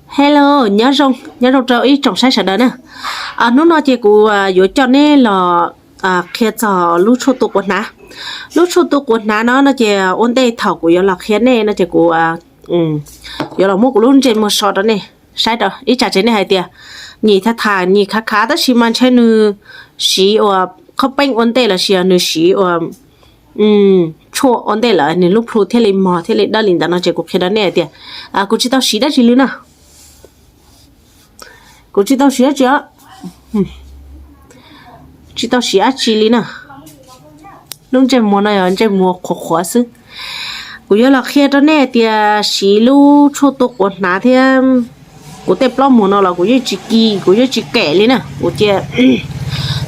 Hello, nyob zoo, nyob zoo rau ib tsoom saib sawv daws na. Hnub no ces kuv yuav coj neb los qhia txog lub tshuaj tu quav hnav. Lub tshuaj tu quav hnav no no ces ua ntej thaum kuv yuav los qhia nej no ces kuv yuav los muab kuv lub ntsej muag so rau nej saib rau ib tsam ces nej hais tias nyim tham tham nyim khav khav tab sis mas ntshai nws siv ua qhob peeb ua ntej los sis nws siv ua tshuaj ua ntej lawm nws lub plhu thiaj li mog thiaj li dawb li ntawd no ces kuv qhia rau nej hais tias kuv tsis tau siv dab tsi li na. Kuv tsis tau siv dab tsi, tsis tau siv dab tsi li na. Lub ntsej muag no yog ntsej muag qhuav qhuav xwb. Kuv yuav los qhia rau nej hais tias siv lub tshuaj tu quav hnav thiab kuv tej plaub muag no los kuv yeej tsis kis kuv yeej tsis kem li na kuv cia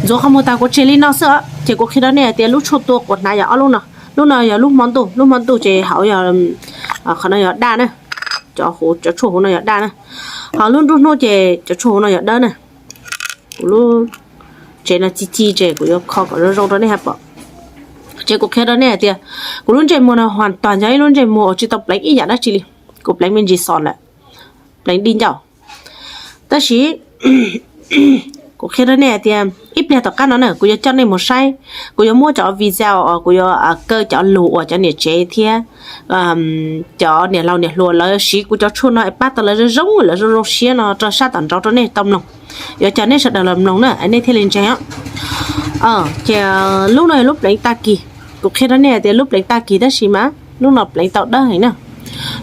ntxuav qhov muag tas kuv tseg li no xwb os ces kuv qhia rau nej hais tias lub tshuaj tu quav hnav yog ob lub no. Lub no yog lub hmo ntuj, lub hmo ntuj ces hauv yog qhov no yog daj na, cov huv cov tshuaj huv no yog daj na, ho lub nruab hnub ces cov tshuaj huv no yog dawb na. Kuv lub tsev no ci ci ces kuv yuav kho kom zoo zoo rau nej ha pom. Ces kuv qhia rau nej hais tias kuv lub ntsej muag no huam tag yog ib lub ntsej muag uas tsis tau pleev ib yam dab tsi li. Kuv pleev me ntsis xos lawm, pleev di ncauj. Tab sis kuv qhia rau nej hais tias ib pliag tom qab no na kuv yuav coj nej mus saib, kuv yuav muab cov video uas kuv yuav kaw cov lus uas cov niam tsev thiab cov niam laus niam hluas lawv siv kuv cov tshuaj no es pab tau lawv zoo zoo lawv zoo zoo siab no rau sab tom nraud rau nej tau mloog. Yuav coj nej sawv daws los mloog na nej thiaj li ntseeg os. Ces lub no yog lub pleev tag kis, kuv qhia rau nej hais tias lub pleev tag kis tab sis mas lub no pleev tau dawb heev na.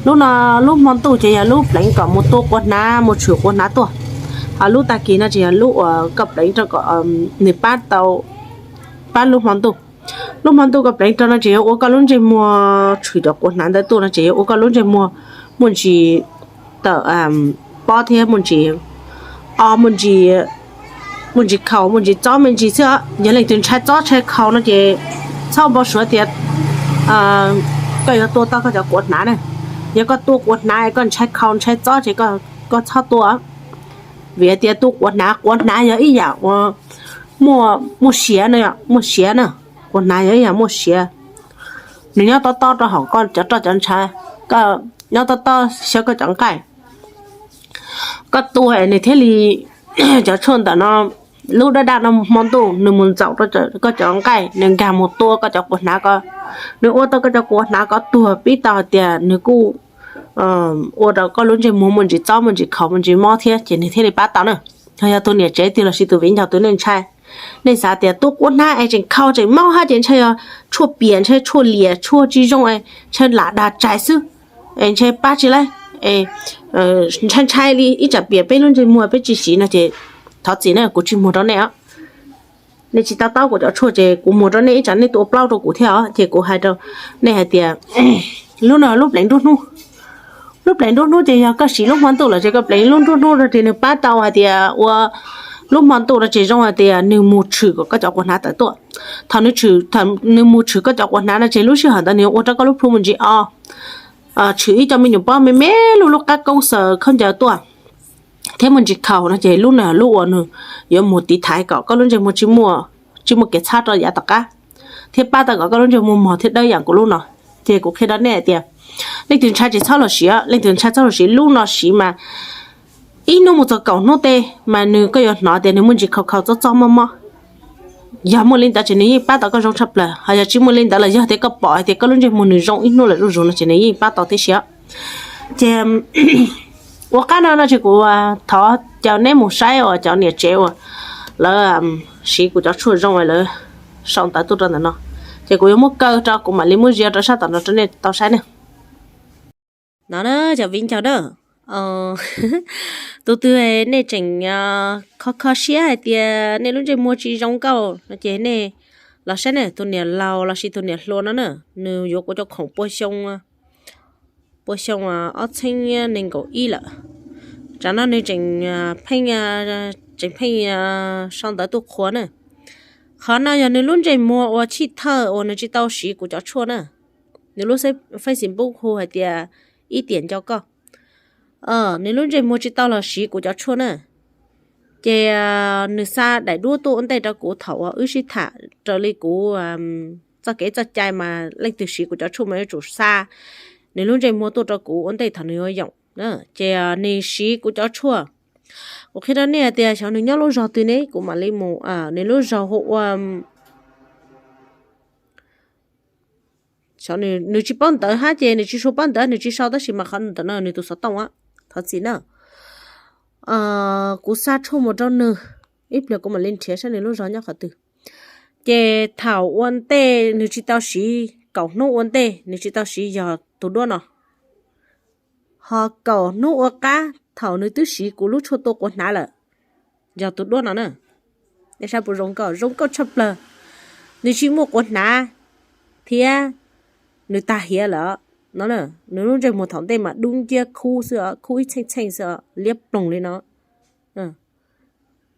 Lub no lub hmo ntuj ces yog lub pleev kom mus tua quav hnav mus tshwm quav hnav tuaj, ho lub tag kis no ces yog lub uas koj pleev rau kom nws pab tau, pab lub hmo ntuj. Lub hmo ntuj koj pleev rau no ces yuav ua koj lub ntsej muag tshwm cov quav hnav ntawd tuaj no ces yuav ua koj lub ntsej muag muaj ntsis tawm pob thiab muaj ntsis o, muaj ntsis khaus muaj ntsis txob me ntsis xwb. Yog leej twg ntshai txob ntshai khaus no ces txhob npau suav tias koj yuav tua tau koj cov quav hnav na. Yog koj tua quav hnav koj ntshai khaus ntshai txob ces koj txhob tua, vim tias tua quav hnav, quav hnav yog ib yam uas muaj siav no, muaj siav na. Quav hnav yog ib yam muaj siav, nws nyob tob tob rau hauv koj cov roj cov ntshav, koj nyob tob tob xyov koj cov nqaij. Koj tua nws thiaj li, cov tshuaj ntawm no, lub daj daj no hmo ntuj nws mus ntxaum rau koj cov nqaij, nws nkag mus tua koj cov quav hnav ko, nws ua tau koj cov quav hnav ko tuag pib tau hais tias nws kuj ua rau koj lub ntsej muag muaj ntsis txob muaj ntsis khaus muaj ntsis mob thiab ces nws thiaj li pab tau na. Yog tus niam tsev twg los sis tus viv ncaus twg nej ntshai, nej xav tias tua quav hnav es tseem khaus tseem mob hab ces ntshai yog tshuaj piam ntshai tshuaj liam tshuaj tsis zoo es ntshai lam dag tsais xwb, es ntshai pab tsis laib, ntshai ntshai li ib tsam piam peb lub ntsej muag peb tsis siv no ces thov txim na kuv tsis muag rau nej os. Nej tsis to taub kuv cov tshuaj ces kuv muag rau nej ib tsam nej tua plaub rau kuv thiab os ces kuv hais rau nej hais tias lub no lub pleev nruab hnub. Lub pleev nruab hnub ces yog koj siv lub hmo ntuj lawm ces koj pleev lub nruab hnub no ces nws pab tau hais tias ua lub hmo ntuj no ces zoo hais tias nws mus tshwm kom koj cov quav hnav tawm tuaj. Thaum nws mus tshwm koj cov quav hnav no ces lub sij hawm ntawd nws yuav ua rau koj lub plhu mus ntsis o, tshwm ib co me nyuam pob me me lub lub qab koob xaws khaub ncaws tuaj thiab muaj ntsis khaus no ces lub no lub uas nws yuav mus tiv thaiv kom koj lub ntsej muag tsis muaj kev txhab rau yav tom qab thiab pab tau kom koj lub ntsej muag mog thiab dawb yam kuv lub no. Ces kuv qhia rau nej hais tias leej twg ntshai tsis txhob los siv, leej twg ntshai txhob los siv lub no siv mas ib hnub mus txog kaum hnub tej mas nws koj yuav hnov tias nws muaj ntsis khaus khaus txob txob mob mob. Yog muaj li ntawd ces nws yeej pab tau koj zoo tshaj plaws, ho yog tsis muaj li ntawd los yog tias koj pom hais tias koj lub ntsej muag nws zoo ib hnub lawm zuj zus no ces nws yeej pab tau tib si. Ces ua qab no no ces kuv thov caw neb mus saib uas cov niam tsev uas lawv siv kuv cov tshuaj zoo lawv sau ntawv tuaj rau ntawm no, ces kuv yuav muab kaw rau kuv mam li muab zia rau sab tom no rau nej tau saib ne. No na cov viv ncaus na, tus twg nej tseem kho kho siab hais tias nej lub ntsej muag tsis zoo nkauj no ces nej los saib ne, tus niam laus los sis tus niam hluas no na, nws yuav kuv cov khoom pua xyoo, pua xyoo ob txhiab nees nkaum ib lawm. Tsam no nws tseem pheej, tseem pheej sau ntawv tuaj qhuas na. Qhov no yog nws lub ntsej muag uas chij thawj uas nws tsis tau siv kuv cov tshuaj na. Nws lub Facebook hu hais tias ib tiam nco koj. Nws lub ntsej muag tsis tau los siv kuv cov tshuaj na. Ces nws xa daim duab tuaj ua ntej rau kuv thaum uas wb sib tham raws li kuv txoj kev txoj cai mas leej twg siv kuv cov tshuaj mas yuav tsum xa nws lub ntsej muag tuaj rau kuv ua ntej thaum nws yuav yoom. Ces nws siv kuv cov tshuaj. Kuv qhia rau nej hais tias xyov nws nyob lub zog twg ne, kuv mam li mus, nws lub zog hu ua, nws tsis paub ntawv hab ces nws tsis sau paub ntawv, nws tsis sau, tab sis mas qhov ntawm no nws tus xov tooj a, thov txim na. Kuv xa tshuaj mus rau nws, ib pliag kuv mam li nrhiav saib nws lub zog nyob qhov twg. Ces thaum ua ntej nws tsis tau siv, kaum hnub ua ntej nws tsis tau siv yog tus duab no. Ho kaum hnub ua qab thaum nws twb siv kuv lub tshuaj tua quav hnav lawm, yog tus duab no na. Nej saib puas zoo nkauj? Zoo nkauj tshaj plaws. Nws tsis muaj quav hnav thiab nws tag hiav lawm no. Nws lub ntsej muag thaum ntej mas dub nciab khub xwb os, khub ib txheej txheej xwb os, liab ploog li no.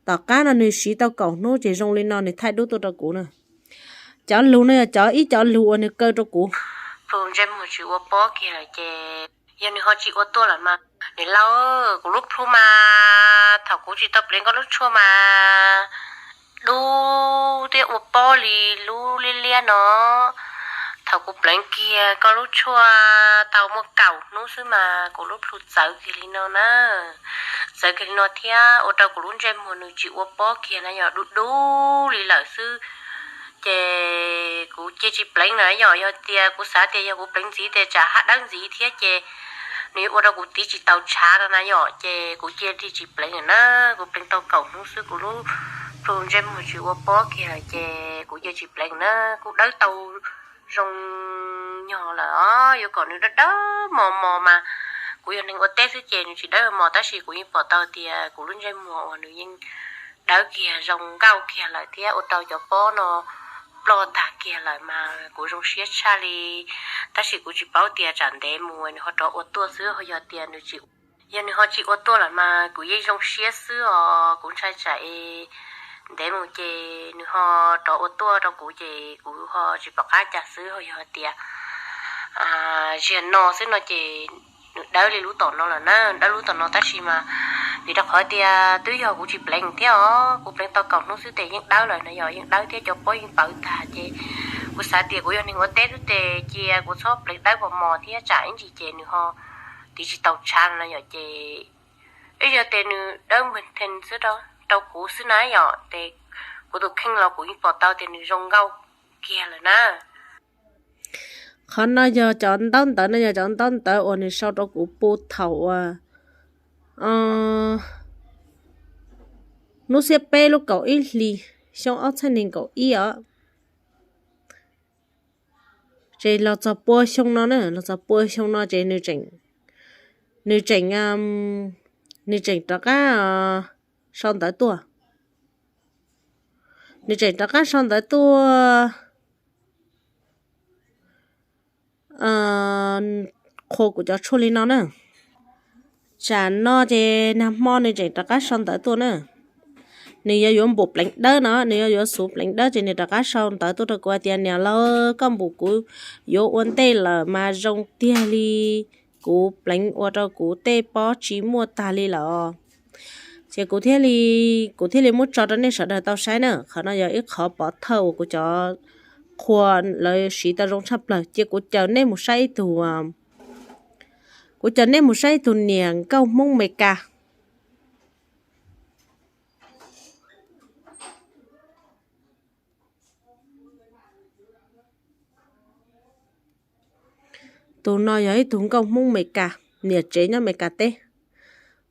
Tom qab no nws siv tau kaum hnub ces zoo li no, nws thaij duab tuaj rau kuv na. Cov lug no yog cov, ib cov lug uas nws kaw rau kuv. Plhu ntsej muag tsis ua pob kiag lawm ces yog nws ho tsis ua tuaj lawm mas, niam laus, kuv lub plhu mas thaum kuv tsis tau pleev koj lub tshuaj mas dub thiab ua pob li lub liab liab no. Thaum kuv pleev kiag koj lub tshuaj tau muaj kaum hnub xwb mas kuv lub plhu txawv kiag li no na. Txawv kiag li no thiab ua rau kuv lub ntsej muag nws tsis ua pob kiag na, yog dub dub li lawm xwb. Ces kuv cia tsis pleev na yom, yog tias kuv xav tias yog kuv pleev ntxiv tes tsam hab dawb ntxiv thiab ces nws yuav ua rau kuv tiv tsis tau tshav no na yom, ces kuv cia li tsis pleev lawm na. Kuv pleev tau kaum hnub xwb kuv lub plhu ntsej muag tsis ua pob kiag lawm ces kuv cia tsis pleev na. Kuj dawb tau zoo nyog lawm os, yuav kom nws dawb dawb mos mos mas kuv yog neeg ua teb xwb ces nws tsis dawb mos, tab sis kuv yeej pom tau tias kuv lub ntsej muag uas nws yeej dawb kiag zoo nkauj kiag lawm thiab ua rau cov pob no ploj tag kiag lawm mas kuv zoo siab tshaj li. Tab sis kuv tsis paub tias tsam ntev mus nws ho rov ua tuaj xwb, ho yog tias nws tsis, yog nws ho tsis ua tuaj lawm mas kuv yeej zoo siab xwb os. Kuv ntshai tsam es ntev mus ces nws ho rov ua tuaj rau kuv ces kuv ho tsis pom qab cas xwb, ho yog tias ziag no xwb no ces nws dawb li lub tom no lawm na, dawb lub tom no tab sis mas vim rau qhov tias twb yog kuv tsis pleev thiab os, kuv pleev tau kaum hnub xwb tes yeej dawb lawm na yom, yeej dawb thiab cov pob yeej pawv tag ces kuv xav tias kuv yog neeg ua teb xwb tes cia kuv txhob pleev dawb mos mos thiab tsam ib ntsis ces nws ho tiv tsis tau tshav no na yom, ces ib yog tes nws dawb npag thees xwb rau kuv xwb na yom, ces kuv tus kheej los kuv yeej pom tau tias nws zoo nkauj kiag lawm na. Qhov no yog cov ntaub ntawv, no yog cov ntaub ntawv uas nws sau rau kuv puag thaum uas hnub xiab peb lub kaum ib hlis xyoo ob txhiab nees nkaum ib os. Ces los txog pua xyoo no na, los txog pua xyoo no ces nws tseem, nws tseem, nws tseem rov qab sau ntawv tuaj. Nws tseem rov qab sau ntawv tuaj qhuas kuv cov tshuaj li no na. Tsam no ces nag hmo nws tseem rov qab sau ntawv tuaj na. Nws yog yuav npum pleev dawb no, nws yog yuav xuv pleev dawb ces nws rov qab sau ntawv tuaj rau kuv hais tias niam laus, koj npum kuv yuav ua ntej lawm mas zoo tiag li, kuv pleev ua rau kuv tej pob tsis muaj tag li lawm. Ces kuv thiaj li, kuv thiaj li muab tso rau nej sawv daws tau saib na. Qhov no yog ib qhov pov thawj uas kuv cov qhua lawv siv tau zoo tshaj plaws. Ces kuv caw nej mus saib ib tug, kuv caw nej mus saib ib tug niam nkauj Hmoob Meskas. Tus no yog ib tug nkauj Hmoob Meskas, niam tsev nyob Meskas teb.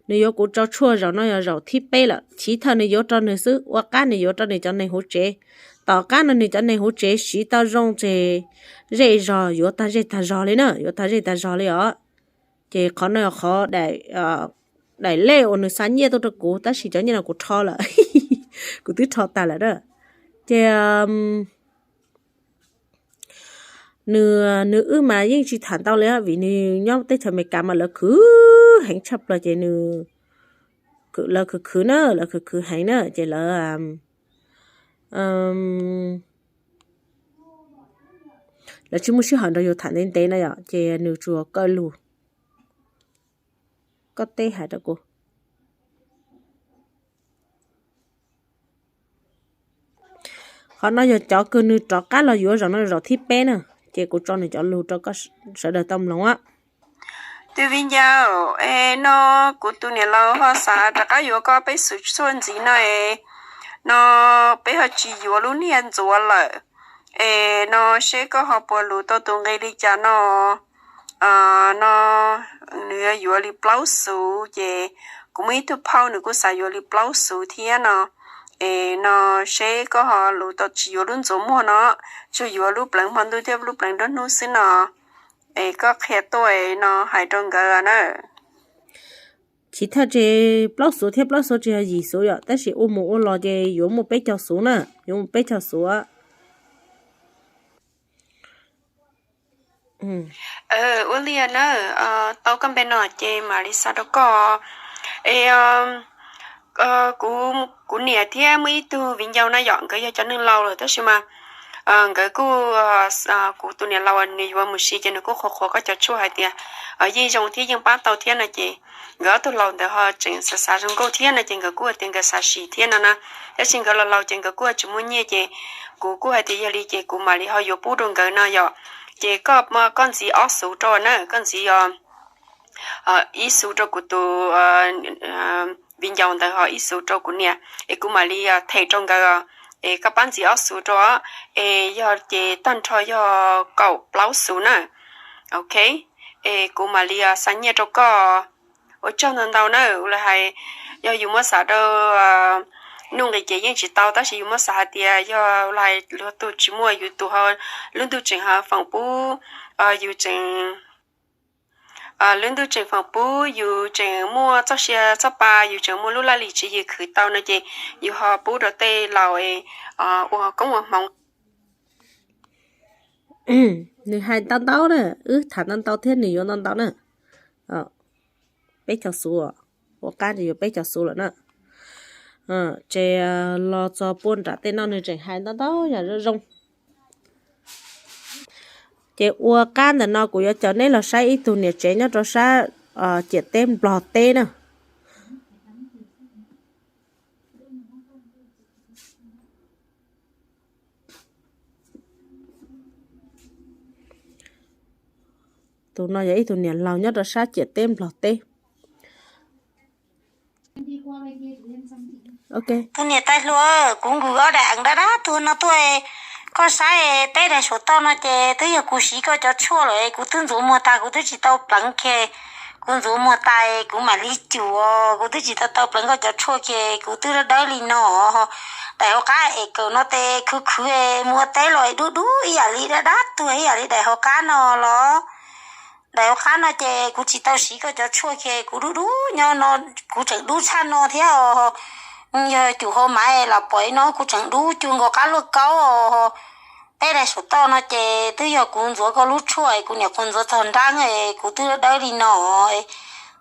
Nws yuav kuv tso tshuaj zaum no yog zaum thib peb lawm, chiv thawj nws yuav rau nws xwb, ua qab nws yuav rau nws cov neeg hauv tsev. Tom qab no nws cov neeg hauv tsev siv tau zoo ces zej zog yuav tag zej tag zog li na, yuav tag zej tag zog li os. Ces qhov no yog qhov daim lej uas nws xa nyiaj tuaj rau kuv, tab sis cov nyiaj no kuv rho lawm, kuv twb rho tas lawm na. Ces nws, nws wb mas yeej tsis tham ntau li vim nws nyob teb chaws Amelikas mas lawv khwv heev tshaj plaws ces nws, lawv khwv khwv na, lawv khwv khwv heev na ces lawv, lawv tsis muaj sij hawm nrog yus tham ntev ntev na yom, ces nws tsuas kaw lug. Koj teb hais rau kuv. Qhov no yog cov kws nws rov qab los yuav zaum no zaum thib peb na, ces kuv tso nws cov lug rau koj sawv daws tau mloog. Tus viv ncaus, es no kuv tus niam laus ho xav rov qab yuav koj peb xuv tshuaj ntxiv no es, no peb ho tsis yuav lub niag ntxuav lawm. Es no seb koj ho puas luv tau tus nqi li cas no. No nws yuav li plaub xuv ces kuv muaj ib tug phauj nws kuj xav yuav li plaub xuv thiab no. Es no seb koj ho luv tau tsis yuav lub ntxuav muag no, tsuas yuav lub pleev hmo ntuj thiab lub pleev nruab hnub xwb no. Es koj qhia tuaj no hais rau nkawd na. Chiv thaj tse plaub xuv thiab plaub xuv tsis yog yim xuv yom, tab sis ua mus ua los ces yuav muaj peb caug xuv na, yuav muaj peb caug xuv. Ua li na, tau koj npe no ces mam li xa rau koj. Es kuv, kuv niam thiab muaj ib tug viv ncaus na yom, nkawd yog cov neeg laus lawm tab sis mas nkawd kuj, kuv tus niam laus nws yuav mus siv ces nws kuj qhuas qhuas koj cov tshuaj hais tias yeej zoo thiab yeej pab tau thiab no ces nkawd ob tug laus ntawd ho tseem xav xav zoo nkauj thiab no ces nkawd kuj hais tias nkawd xav siv thiab no na. Tab sis nkawd los laus ces nkawd kuj tsis muaj nyiaj ces kuv kuj hais tias yog li ces kuv mam li ho yuav pub rau nkawd no yom. Ces koj, koj ntxiv ob xuv rau na, koj ntxiv ib xuv rau kuv tus viv ncaus ntawd ho ib xuv rau kuv niam, es kuv mam li them rau nkawd. Es koj pab ntxiv ob xuv rau, es yog ces tag nrho yog kaum plaub xuv na. Ok, es kuv mam li xa nyiaj rau koj. Ua tsaug ntau ntau na. Ua li hais, yog yus muab xav rau nuj nqis ces yeej tsis tau, tab sis yus muab xav hais tias yog ua li hais luag tus tsis muaj, yus tus ho lub ntuj tseem ho foom pub, yus tseem, lub ntuj tseem foom pub, yus tseem muaj txoj sia txoj pa, yus tseem muaj lub laj lim tswv yim khwv tau no ces yus ho pub rau tej laus ua koob ua hmoov. Nws hais ntau ntau na, wb tham ntau ntau thiab nws yuav ntau ntau na. Peb caug xuv, ua qab ntsis yuav peb caug xuv lawm na. Ces los txog puag nram tej no nws tseem hais ntau ntau yam zoo zoo. Ces ua qab ntawm no kuv yuav caw neb los saib ib tug niam tsev nyob rau sab ciam teb Nplog teb na. Tus no yog ib tug niam laus nyob rau sab ciam teb Nplog teb. Tus niam tais hluas, kuv nkwm ob daim eev dab dab tuag no tuaj, koj saib peb daim saum toj no ces twb yog kuv siv koj cov tshuaj lawm, kuv twb ntxuav muag tas kuv twb tsis tau pleev kiag. Kuv ntxuav muag tas kuv mam li cum, kuv twb tsis tau tau pleev koj cov tshuaj kiag, kuv twb dawb dawb li no. Daim hauv qab es kawm no tes khwv khwv mus ua teb los dub dub ib yam li dab dab tuag ib yam li daim hauv qab no los. Daim hauv qab no ces kuv tsis tau siv koj cov tshuaj kiag, kuv dub dub nyob no, kuv tseem dub tshaj no thiab. Yog cum hauv mas los pom no kuv tseem dub cuag nkaus qab luaj kaub. Peb daim saum toj no ces twb yog kuv ntxuav koj lub tshuaj, kuv niam qhuav ntxuav txog nrab, kuv twb dawb li no.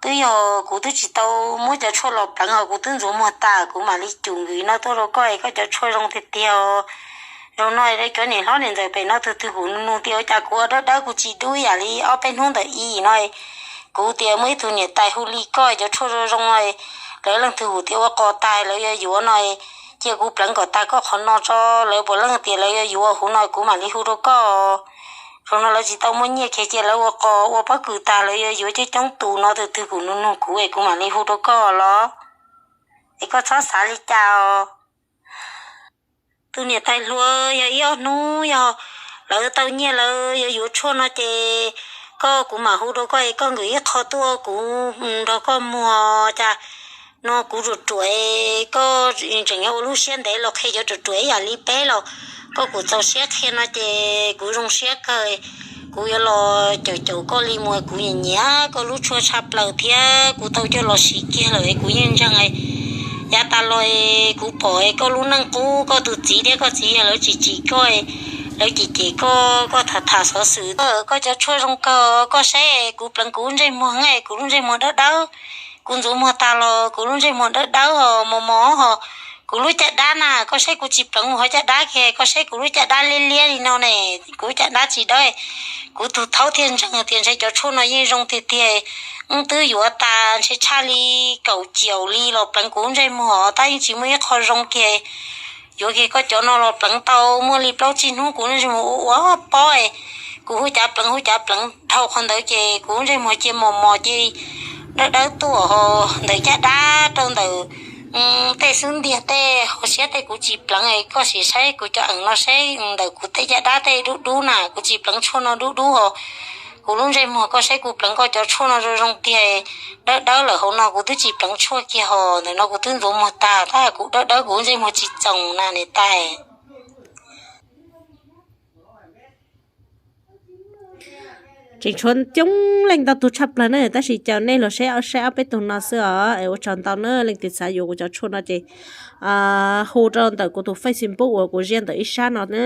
Twb yog kuv twb tsis tau muab cov tshuaj los pleev os, kuv twb ntxuav muag tas kuv mam li cum nkwm no tuaj rau koj, koj cov tshuaj zoo tiag tiag. Zaum no cov niam hlob niam ntxawm pem no tus twg kuv nug tias ua cas kuv ua dawb dawb kuv tsis dub yam li ob peb hnub ntawm i no. Kuv tias muaj ib tug niam tais hu li koj cov tshuaj zoo zoo no, lawv leej twg kuv tias ua qos tas lawv yuav yuav no, cia kuv pleev kom tas koj qhov no tso, lawv puav leej tias lawv yuav yuav huv no kuv mam li hu rau koj. Zaum no lawv tsis tau muaj nyiaj kiag cia lawv ua qos ua pob kws tas lawv yuav yuav coob coob tus no, tus twg kuv nug nug kuv es kuv mam li hu rau koj los. Es koj txhob xav li cas os. Tus niam tais hluas, yog ib ob hnub yog lawv tau nyiaj lawv yuav yuav tshuaj no ces koj, kuv mam hu rau koj es koj nkwm ib qho tuaj kuv nrog koj muag. Cas no kuv ruam ruam, koj tseem yuav ua lub siab ntev los qhia cov ruam ruam ib yam li peb los koj kuj txaus siab qhia no ces kuv zoo siab kawg. Kuv yuav los caum caum koj li mus, kuv nyiam nyiam koj lub tshuaj tshaj plaws thiab kuv tau coj los siv kiag lawm kuv yeej ntseeg. Yav tas los kuv pom koj lub neej qub, koj tus txiv thiab koj txiv yawg lawv tsis tsim koj, lawv cem cem koj, koj tham tham xov xwm, koj cov tshuaj zoo kawg, koj saib kuv pleev kuv lub ntsej muag, kuv lub ntsej muag dawb dawb, kuv ntxuav muag tas los kuv lub ntsej muag dawb dawb ho mos mos ho. Kuv lub caj dab na, koj saib kuv tsis pleev mus hauv caj dab kiag, koj saib kuv lub caj dab liab liab li no ne, kuv lub caj dab tsis dawb. Kuv tus thaub thiaj ntseeg tias ntshe cov tshuaj no yeej zoo tiag tiag. Wb twb yuav tas ntshe tshaj li kaum caum li los pleev kuv lub ntsej muag, tab yeej tsis muaj ib qho zoo kiag. Yuav kiag koj cov no los pleev tau muaj li plaub tsib hnub kuv lub ntsej muag ua ua pob, Kuv hu cav pleev hu cav pleev dhau qhov ntawd ces kuv ntsej muag cia mos mos ces dawb dawb tuaj ho ntawm caj dab rau ntawm tej xub ntiag tej hauv siab tej kuv tsis pleev. Koj sim saib kuv cov eem no saib ntawm kuv tej caj dab tej dub dub na, kuv tsis pleev tshuaj no dub dub ho kuv lub ntsej muag koj saib kuv pleev koj cov tshuaj no zoo zoo tiag, dawb dawb lawm hauv no kuv twb tsis pleev tshuaj kiag ho ntawm no kuv twb ntxuav muag tag tab kuv dawb dawb kuv ntsej muag tsis txoos na niam tais. Tseem tshuav coob leej ntau tug tshaj plaws na, tab sis caw nej los saib saib ob peb tug no xwb os. Es ua tsaug ntau na, leej twg xav yuav kuv cov tshuaj no ces hu rau ntawm kuv tus Facebook uas kuv ziaj ntawm ib sab no na.